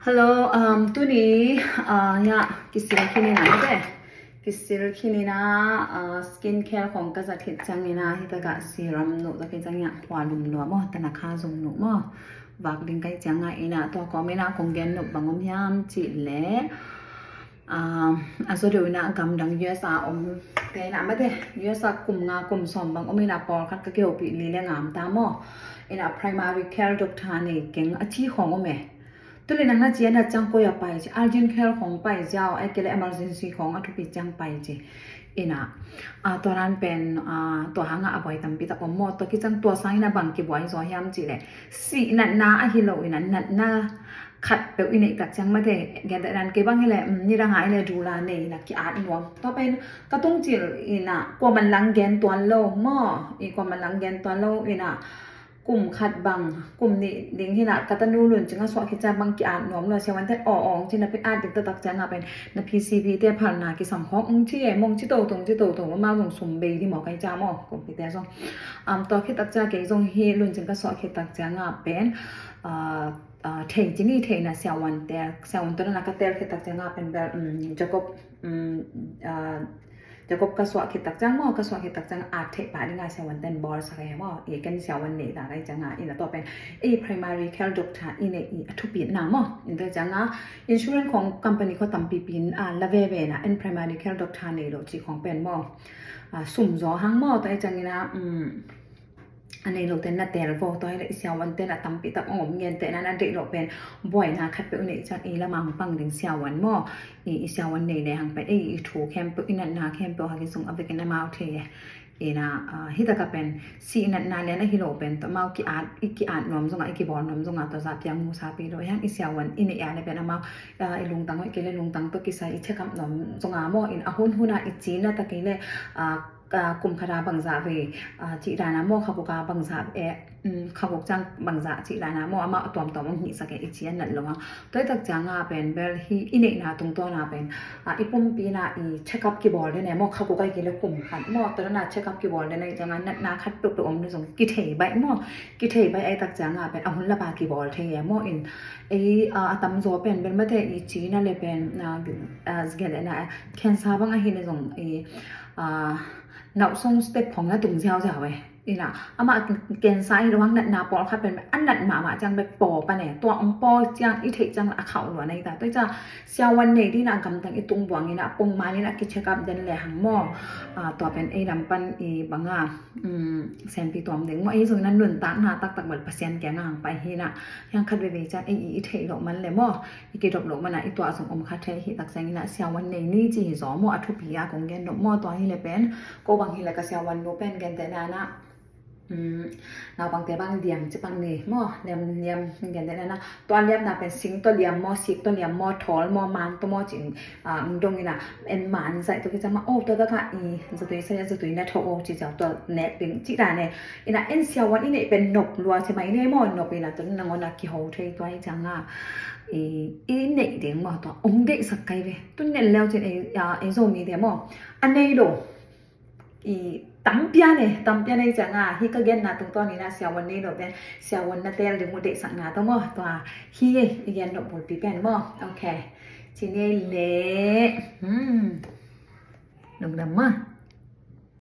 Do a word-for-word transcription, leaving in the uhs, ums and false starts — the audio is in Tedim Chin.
Hello, um, tuni, uh, ya, kisil khin ina, mate. Kisil khin ina, uh, skin care khong ka zat khit ciang ina, hi takah serum nuh tak khit ciang ina, hua lum lua maw, tanakha zong nuh maw. Vak ding ka hih ciang a ina, tua kawm ina, kong gen nop bang om hiam cih leh, uh, a zaw deuh ina, gamdang U S A om te ina, mate, U S A kum nga, kum sawm bang om ina, pawlkhat ka kihopih li le ngam ta maw. Ina primary care doctor nei keng a ci khong om e. Tuli nang na ci a nat ciang koi a pai ci, urgent care khong pai ziau, ai kei le emergency khong a thupi ciang pai ci. Ina, a, tua dan pen, a, tua hanga a buai tampi tak om maw, tua kiciang tua sang ina bang kibuai zaw hiam cih leh, sih natna ahi lo ina, natna khat peuh i neih tak ciang mate, gen dan kei bang hi leh, um, nidang a i le dula nei ina ki-at nuam. Tua pen ka tung cil ina, kuaman lang gen tuan lo maw, i kuaman lang gen tuan lo ina, kum khat bang, kum nih ding hi na, ka tanu Lun Cing a suah khit ciang bang ki-at nuam lua, siavuante aw aw ong ci, na pi-at ding taktak ciang a pen na P C P te phalna kisam khawk ong ci e, mong ci to tong ci to tong, amau zong sum bei hi maw, kai ca maw, kumpite zong. Um, tua khit tak ciang kei zong hi Lun Cing ka suah khit tak ciang a pen, uh, uh, thei ci ni, thei na siavuante, siavuante na ka tel khit tak ciang a pen bel, um, Jacob, um, uh, Jacob ka suah khit tak ciang maw, ka suah khit tak ciang at theih pah dinga siavuanten bawlsak e maw. I ken siavuan nei ta ka hih cianga, ina tua pen ei primary care doctor i neih i a thupitna maw. Ina tua cianga insurance khong company khong tampipi in a la veve na, en primary care doctor nei lo cih khong pen maw, a, sum zaw hang maw, tua hih ciang ina, um, a nei lote na tel vo, tua hi leh i siavuante na tampi tak ong om, ngente na na deih loh pen buaina khat peuh i neih ciang i lamang pang ding siavuan maw. I, i siavuan nei le hang pen ei i thu khempeuh, i natna khempeuh hagi sung a vekin amau thei e. Ina, a, hi taka pen sih natna lian ahi lo pen tua amau ki-at, i ki-at nuam zonga, i kibawl nuam zonga, tua za piang musa pi lo hiang, i siavuan i neih a le pen amau, a, i lungtang hoih kei le lungtang tua kisai i check up nuam zonga maw, in a hun huna i cina ta kei le, a, a, kum khata bangzah vei, a, cih dana maw, kha kuka bangzah e, um, kha kuk ciang bangzah cih dana maw, amah a tuamtuam ong hihsak e, i ci a nat lo a. Tua hi tak cianga pen bel hi i neihna tungtawna pen, a, i pumpi na i check up kibawl den e maw, kha kuka i kei le kum khat maw, tua dana check up kibawl den e cianga natna khat peuhpeuh om le zong kithei baih maw, kithei baih a hi tak cianga pen a hun lapa kibawl thei e maw, in ei, a, a tamzaw pen bel mate i cina le pen, a, a, gel ena, cancer bang ahi le zong i, a, nauhsong step khong na tung ziauziau e. Ina, amah cancer hi lo hang, natna pawlkhat pen a nat mahmah ciang bek paw pan e. Tua ong paw ciang i theih ciang a khauh lua na hi ta. Tua hi ciang siavuan nei dina gamtang i tung buang ina, pongman ina ki check up den le hang maw. A, tua pen ei lam pan i banga, um, senpi tuam ding maw. Ei zong ina nuntakna taktak bel Pasian kianga hang pai hi na. Hiang khat veve ciang ei i, i theih loh man le maw, i kidop loh man a i tuah zong om kha thei hi tak ciang ina siavuan nei ni ci hi zaw maw, a thupi a kong gen nop maw. Tua hi le pen ko bang hi le ka siavuan nu pen gente na na, um, naupangte bang liam ci pang ni maw, liam, liam gente na na, tua liamna pen sing tua liam maw, sik tua liam maw, thawl maw, man tua maw ci, a, dong ina, en man zaih tua ki ciang ma, oh, tua taka i zatui sa, zatui na tho, oh, ci ciang tua nek ding ci dan e. Ina en siavuan i neih pen nop lua ci mai ne maw, nop ina tua nangawn a kiho thei tua hi cianga i, i neih ding maw, tua ong deihsak kai ve. Tun nen leu cin ei, a, ei Zomite maw, a nei lo i tampian e, tampian e cianga, hi ka genna tungtawn ina siavuan nei lo ten siavuan na tel ding uh deihsakna tua maw, tua hi e, i gen nop bulpi pen maw. Ok. Ci ni le, hmm, lungdam maw.